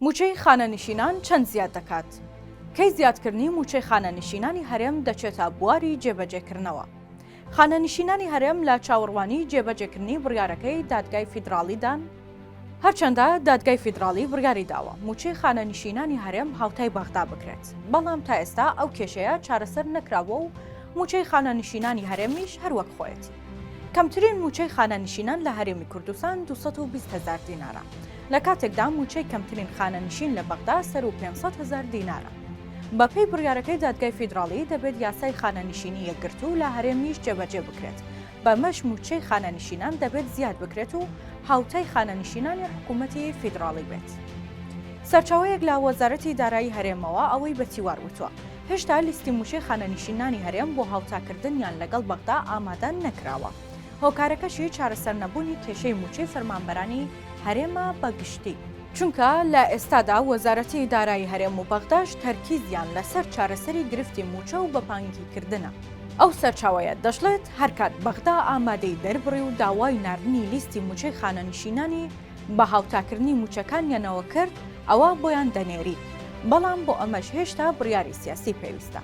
مووچەی خانەنشینان چەند زیاد دەکات؟ کەی زیادکردنی مووچەی خانەنشینانی هەرێم دەچێتە بواری جێبەجێکردنەوە؟ خانەنشینانی هەرێم لە چاوەڕوانی جێبەجێکردنی بڕیارەکەی دادگای فیدراڵیدان، هەرچەندە دادگای فیدراڵی بڕیاری داوە مووچەی خانەنشینانی هەرێم هاوتای بەغدا بکرێت، بەڵام تا ئێستا ئەو کێشەیە چارەسەر نەکراوە و مووچەی خانەنشینانی هەرێمیش هەر وەک خۆیەتی. کەمترین مووچەی خانەنشینان لە هەرێمی کوردستان 220 هەزار دینارە، لە کاتێکدا مووچەی کەمترین خانەنشین لە بەغدا سەروو 500 هەزار دینارە. بەپێی بڕیارەکەی دادگای فیدراڵی دەبێت یاسای خانەنشینی یەکگرتوو لە هەرێمیش جێبەجێ بکرێت، بەمەش مووچەی خانەنشینان دەبێت زیاد بکرێت و هاوتای خانەنشینانی حکوومەتی فیدراڵی بێت. سەرچاوەیەک لە وەزارەتی دارایی هەرێمەوە ئەوەی بە تیوار وتووە، هێشتا لیستی مووچەی خانەنشینانی هەرێم بۆ هاوتاکردنیان لەگەڵ بەغدا ئامادە نەکراوە، هۆکارەکەشی چارەسەرنەبوونی کێشەی مووچەی فەرمانبەرانی هەرێمە بە گشتی، چونکە لە ئێستادا وەزارەتی دارایی هەرێم و بەغداش تەرکیزیان لەسەر چارەسەری گرفتی مووچە و بەبانکیکردنە. ئەو سەرچاوەیە دەشڵێت، هەرکات بەغدا ئامادەی دەربڕی و داوای ناردنی لیستی مووچەی خانەنشینانی بە هاوتاکردنی مووچەکانیانەوە کرد، ئەوا بۆیان دەنێرین، بەڵام بۆ ئەمەش هێشتا بڕیاری سیاسی پێویستە.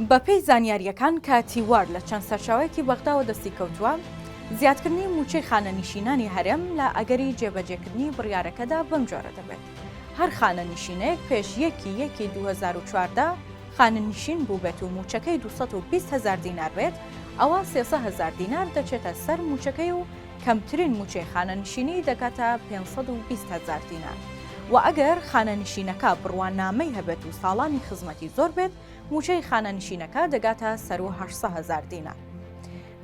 بەپێی زانیارییەکان کە تیوار لە چەند سەرچاوەیەکی بەغداوە دەستی کەوتووە، زیادکردنی مووچەی خانەنشینانی هەرێم لە ئەگەری جێبەجێکردنی بڕیارەکەدا بەمجۆرە دەبێت، هەر خانەنشینێک پێش یەکی یەکی 2014 خانەنشین بووبێت و مووچەکەی 220 هەزار دینار بێت، ئەوا 300 هەزار دینار دەچێتە سەر مووچەکەی و کەمترین مووچەی خانەنشینی دەگاتە 520 هەزار دینار و ئەگەر خانەنشینەکە بڕوانامەی هەبێت و ساڵانی خزمەتی زۆر بێت مووچەی خانەنشینەکە دەگاتە سەروو 800 هەزار دینار.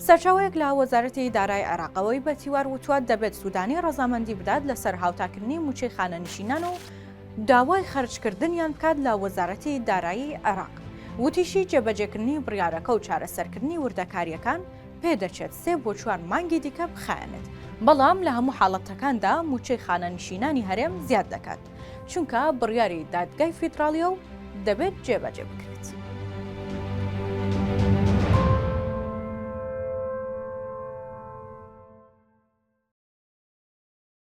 سەرچاوەیەک لە وەزارەتی دارای عێراق ئەوەی بە تیوار وتووە، دەبێت سوودانی ڕەزامەندی بدات لەسەر هاوتاکردنی مووچەی خانەنشینان و داوای خەرجکردنیان بکات لە وەزارەتی دارایی عێراق. وتیشی، جێبەجێکردنی بڕیارەکە و چارەسەرکردنی وردەکارییەکان پێدەچێت سێ بۆ چوار مانگی دیکە بخایەنێت، بەڵام لە هەموو حاڵەتەکاندا مووچەی خانەنشینانی هەرێم زیاد دەکات، چونکە بڕیاری دادگای فیدراڵییە و دەبێت جێبەجێ بکرێت.